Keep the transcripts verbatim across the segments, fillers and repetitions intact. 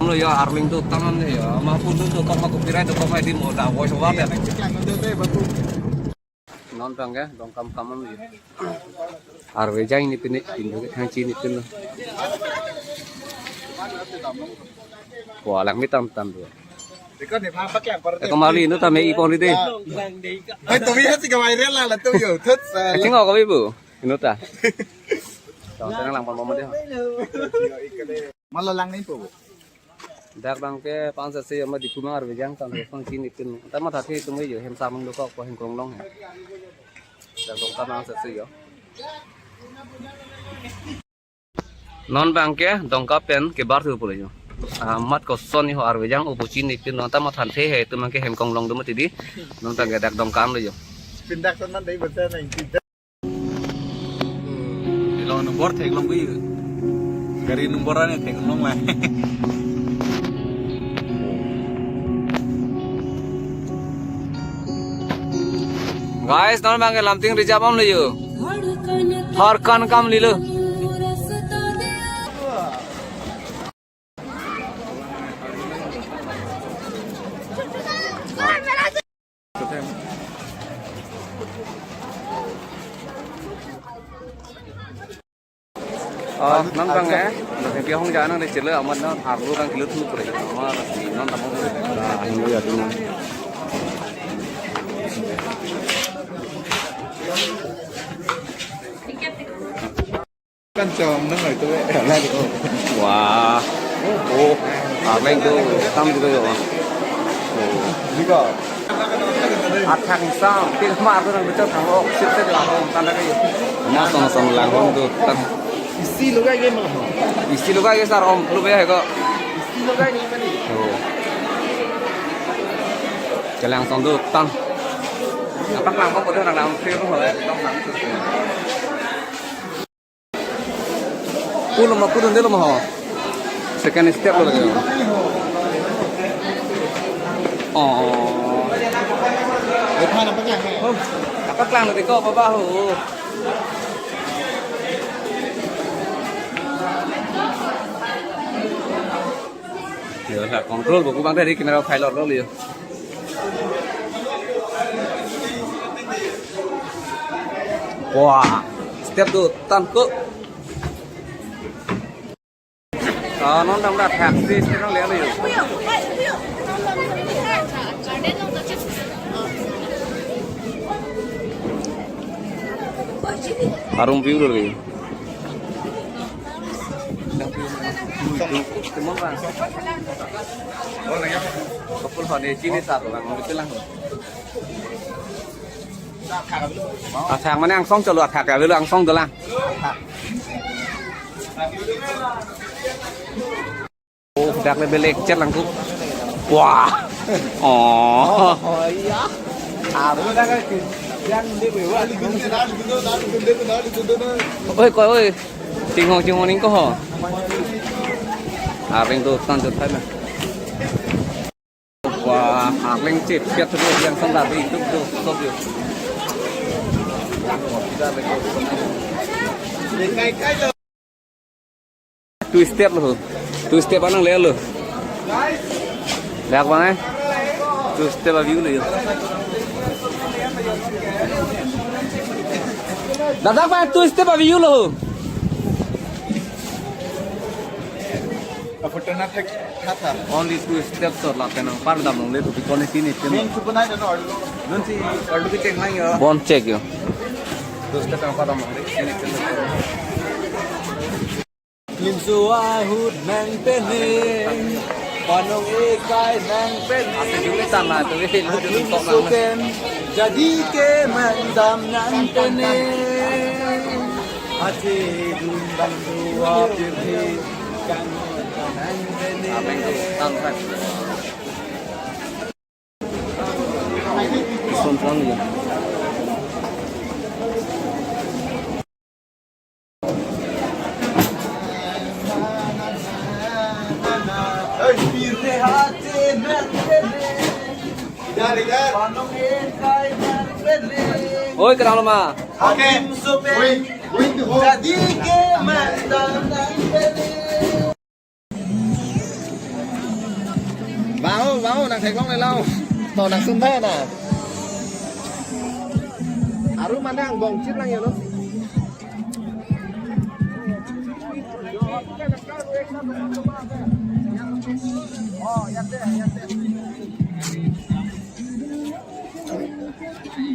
Lo ya, arleng do tanan ya. Mahpur do, do kok ma copyright do kok ma di mo da voice over ya. Non bang ke Dongkamp kam lo ya. Arve jang ni pine, pine ke thang chini pine. Wah, lang mi tam tam do. Eko mali no tame ipon di de. Hai, to bi hasi ka viral la la to yo. Thut sa. Ching ko bi bu. Ino ta. Tong tang lang pon mo de. Malo lang ni po. Dak bang ke pansa se ma di kumar vejang tan pang chini pin. Ta ma thathe tum yo hem samung do kok po hem krong long he. Dak Dongkamp pansa se yo. Non bang ke Dongkamp pen kebar thu pura yo. Amat koson ni ho arve jang upu chini pin non ta ma than the he tum ke hem kong long do mati di. Non ta ke dak Dongkamp lo yo. Pindak tan man dei basa nang pindak. Ilong number thek long bi. Gari number ani thek long la. Guys, non bang ke Lumding reserve om le yo. Jharkhand kam lilo. Oh, non bang eh. Nang pi hong ja nang de chele amat non arlo kang kilo thu kore. Amat si non tamo. Ah, ini ya tuh. Kan chom nang ai to. Wah. Oh, arleng do tam do yo. Di ko. Athak sang pil mar ko nang bichar thang ok sip sip lang hong tan lagi. Ma song song lang hong do tan. Isi lo kai ke ma. Isi lo kai ke sar om lo be ko. Isi lo kai ni mani. Oh. Chelang song do tan. Apak lang ko ko nang lang sir ho. Pulo ma, pulo delo ma ho. Second step lo lagi. Oh. Apa klang lo tiko apa bahu? Yo, la control buku bang dari kenara pilot lo liyo. Wah, step do tan ko. Ah, non dam da taxi step nang le lo yo. Arum view lo lagi. Timon bang. Kapul hone chini satu bang, betul lang. Athak mane angsong cholo athak ya, belo angsong dolang. Oh, dak le belek chet lang ku. Wah. Oh. Oh, iya. Abu dak ke. Yang di bawah. Oi, koi, oi. Chinghong, chinghong ning ko ho. Arleng do tan do thai na. Wah, arleng chip, siat tu yang sandar di itu tu, tu tu. Two step lo, two step anang le lo. Dak bang eh, two step a view lo yo. Dadak bang two step a view lo. Apa tena thek thata? Only two steps or lapen nang par dam longle to bikone sini sini. Min supunai dano arlo. Nun si arlo ke cheng lang yo. Bon check yo. Two step nang par dam longle sini sini. Limso ahut nang peneng, panong ekai nang peneng. Ate juli tana tu eh, lu juli tok nang. Limsoken, jadi ke mandam nang peneng. Ate dun bang dua pirhi, kang nang peneng. Amen tu, tang kan. Son sang ya. Oi, kenal ma? Okay. Going, going to home. Jadi ke mandam nang peneng. Nang theklongle lo. To nang sum tha na. Aru mane angbong chit lang yolo.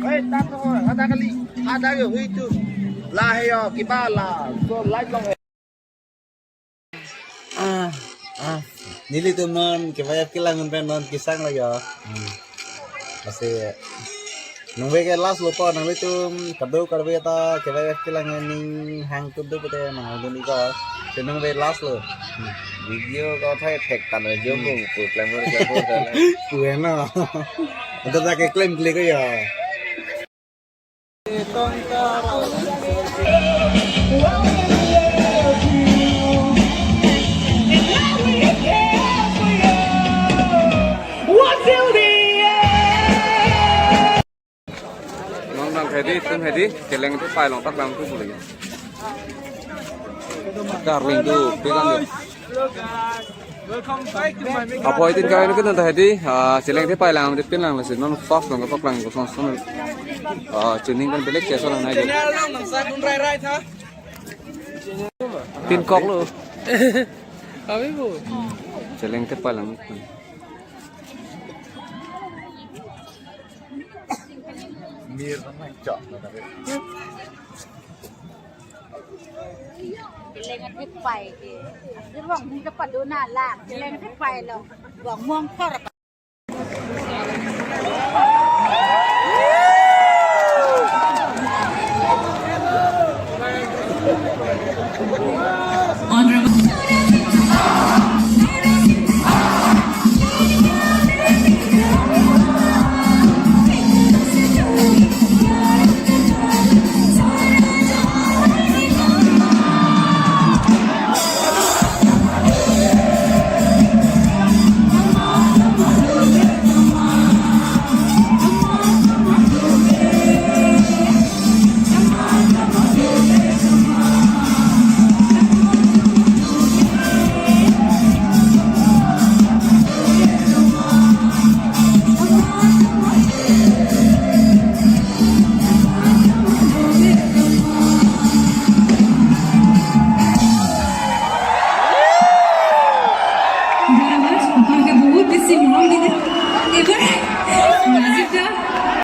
Hei, ta to, hadak kali, hadak yo, hui tu. La he yo, kiba la, so light long he. Ah, ah, nelitum non kevai kelang pen non kesang lo yo. Hmm. Masi, nangve ke last lo po, nanglitum kado karve ta kevai kelang ning hang tu do pute nang dun iko. Si nangve last lo. Hmm. Video ko thai thek tan jo ko pu klem ko klem ko. Pu heno. Anto ta keklem klik ko yo. Non nang hedi, tum hedi, cheleng te pai long tak lang tu boleh. Darling tu, pegang dia. Apoi tin kai nukit nanta hedi, ah, cheleng te pai lang, te pin lang lasi, non fast lang, fast lang, ko son son. Ah, tuning kan belek ya, son lang aja. Channel lang, nang sa dun rai rai tha. Tin kok lo. Kami bu. Cheleng te pai lang. Mir nang chok na tapi. Cheleng te pai ke. Asir bong ni ke padona lang. Cheleng te pai lo. Bong mong kor. Honorable. ধন্যবাদ, আপোনালোকে বহুত বেছি মৰম দিলে।